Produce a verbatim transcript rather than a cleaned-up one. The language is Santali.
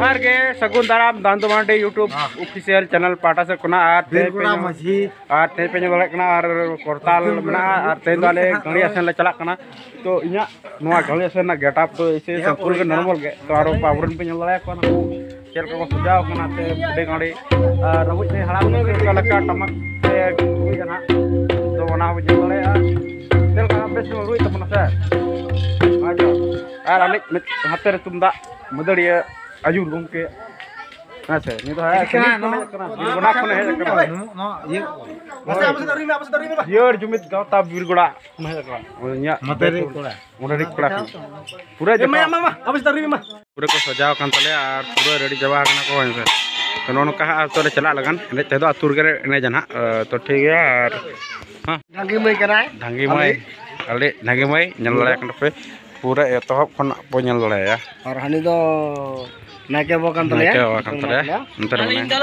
ᱡᱚᱦᱟᱨ ᱜᱮ, ᱥᱟᱹᱜᱩᱱ ᱫᱟᱨᱟᱢ ᱫᱟᱱᱫᱩ ᱢᱟᱨᱰᱤ YouTube official channel ᱯᱟᱦᱴᱟ ᱥᱮᱫ ᱠᱷᱚᱱᱟᱜ᱾ ᱟᱨ ᱛᱮᱦᱮᱧ ᱯᱮ ᱧᱮᱞ, ᱟᱨ ᱛᱮᱦᱮᱧ ᱯᱮ ᱧᱮᱞ ᱫᱟᱲᱮᱭᱟᱜ ᱠᱟᱱᱟ, ᱟᱨ ᱠᱚᱨᱛᱟᱞ ᱢᱮᱱᱟᱜᱼᱟ, ᱟᱨ ᱛᱮᱦᱮᱧ ᱫᱚ ᱟᱞᱮ ᱜᱟᱹᱲᱤ ᱟᱥᱮᱱ ᱞᱮ ᱪᱟᱞᱟᱜ ᱠᱟᱱᱟ᱾ ᱛᱚ ᱤᱧᱟᱹᱜ ᱱᱚᱣᱟ ᱜᱟᱹᱲᱤ ᱟᱥᱮᱱ ᱨᱮᱱᱟᱜ ᱜᱮᱴᱟᱯ ᱫᱚ ᱮᱭᱥᱮ ᱥᱤᱢᱯᱚᱞ ᱜᱮ, ᱱᱚᱨᱢᱟᱞ ᱜᱮ᱾ ᱛᱚ ᱟᱨᱚ ᱟᱵᱚᱨᱮᱱ ᱯᱮ ᱧᱮᱞ ᱫᱟᱲᱮᱭᱟᱠᱚᱣᱟ ᱱᱩᱠᱩ ᱪᱮᱫ ᱞᱮᱠᱟ ᱠᱚ ᱥᱟᱡᱟᱣ ᱠᱟᱱᱟ, ᱥᱮ ᱟᱹᱰᱤ ᱜᱟᱹᱲᱤ ᱟᱨ ᱨᱟᱹᱯᱩᱫ ᱛᱮ ᱦᱟᱲᱟᱢ ᱠᱚ ᱚᱠᱟ ᱞᱮᱠᱟ ᱴᱟᱢᱟᱠ ᱛᱮ ᱨᱩᱭ ᱠᱟᱱᱟ, ᱛᱚ ᱚᱱᱟ ᱦᱚᱸ ᱧᱮᱞ ᱫᱟᱲᱮᱭᱟᱜᱼᱟ᱾ ᱪᱮᱫ ᱞᱮᱠᱟ ᱵᱮᱥ ᱧᱚᱜ ᱨᱩᱭ ᱛᱟᱵᱚᱱᱟ ᱥᱮ? ᱟᱨ ᱟᱨ ᱟᱞᱮ ᱢᱤᱫ ᱦᱟᱛᱮ ᱨᱮ ᱛᱩᱢᱫᱟᱜ ᱢᱟᱹᱫᱟᱹᱲᱤᱭᱟᱹ ᱟᱹᱭᱩᱨ ᱜᱚᱢᱠᱮ, ᱦᱮᱸ ᱥᱮ? ᱱᱤᱭᱟᱹ ᱫᱚ ᱦᱮᱡ ᱠᱟᱱᱟ, ᱵᱤᱨᱜᱚᱰᱟ ᱠᱷᱚᱱᱮ ᱦᱮᱡ ᱠᱟᱱᱟ᱾ ᱱᱚᱣᱟ ᱤᱭᱟᱹ ᱠᱚ᱾ ᱡᱤᱭᱟᱹᱲ ᱡᱩᱢᱤᱫ ᱜᱟᱶᱛᱟ ᱵᱤᱨᱜᱚᱰᱟ ᱠᱷᱚᱱ ᱦᱮᱡ ᱠᱟᱱᱟ᱾ ᱤᱧᱟᱹᱜ ᱢᱟᱹᱫᱟᱹᱲᱤ ᱠᱚᱲᱟ᱾ ᱢᱟᱹᱫᱟᱹᱲᱤ ᱠᱚᱲᱟ ᱠᱷᱚᱱ᱾ ᱯᱩᱨᱟᱹ ᱡᱚᱛᱚ ᱯᱩᱨᱟᱹ ᱠᱚ ᱥᱟᱡᱟᱣ ᱟᱠᱟᱱ ᱛᱟᱞᱮᱭᱟ ᱟᱨ ᱯᱩᱨᱟᱹ ᱨᱮᱰᱤ ᱪᱟᱵᱟ ᱟᱠᱟᱱᱟ ᱠᱚ, ᱦᱮᱸ ᱥᱮ? ᱛᱚ ᱱᱚᱜᱼᱚ ᱱᱚᱝᱠᱟ ᱦᱟᱸᱜ ᱟᱹᱛᱩ ᱞᱮ ᱪᱟᱞᱟᱜ ᱞᱟᱹᱜᱤᱫ᱾ ᱮᱱᱮᱡ ᱛᱮᱫᱚ ᱟᱹᱛᱩ ᱨᱮᱜᱮ ᱞᱮ ᱮᱱᱮᱡᱟ ᱱᱟᱦᱟᱜ᱾ ᱛᱚ ᱴᱷᱤᱠ ᱜᱮᱭᱟ᱾ ᱟᱨ ᱦᱮᱸ, ᱰᱷᱟᱝᱜᱤ ᱢᱟᱹᱭ ᱠᱟᱱᱟᱭ᱾ ᱰᱷᱟᱝᱜᱤ ᱢᱟᱹᱭ, ᱟᱞᱮ ᱰᱷᱟᱝᱜᱤ ᱢᱟᱹᱭ ᱧᱮᱞ ᱫᱟᱲᱮᱭᱟᱜ ᱠᱟᱱ ᱛᱟᱯᱮ, ᱯᱩᱨᱟᱹ ᱮᱛᱚᱦᱚᱵ ᱠᱷᱚᱱᱟᱜ ᱵᱚ ᱧᱮᱞ ᱫᱟᱲᱮᱭᱟᱭᱟ᱾ ᱟᱨ ᱦᱟᱹᱱᱤ ᱫᱚ ᱱᱟᱭᱠᱮ ᱵᱟᱵᱟ ᱠᱟᱱ ᱛᱟᱞᱮᱭᱟ᱾ ᱱᱟᱭᱠᱮ ᱵᱟᱵᱟ ᱠᱟᱱ ᱛᱟᱞᱮᱭᱟ᱾ ᱱᱚᱛᱮ ᱨᱮ ᱢᱮᱱᱟᱭᱟ᱾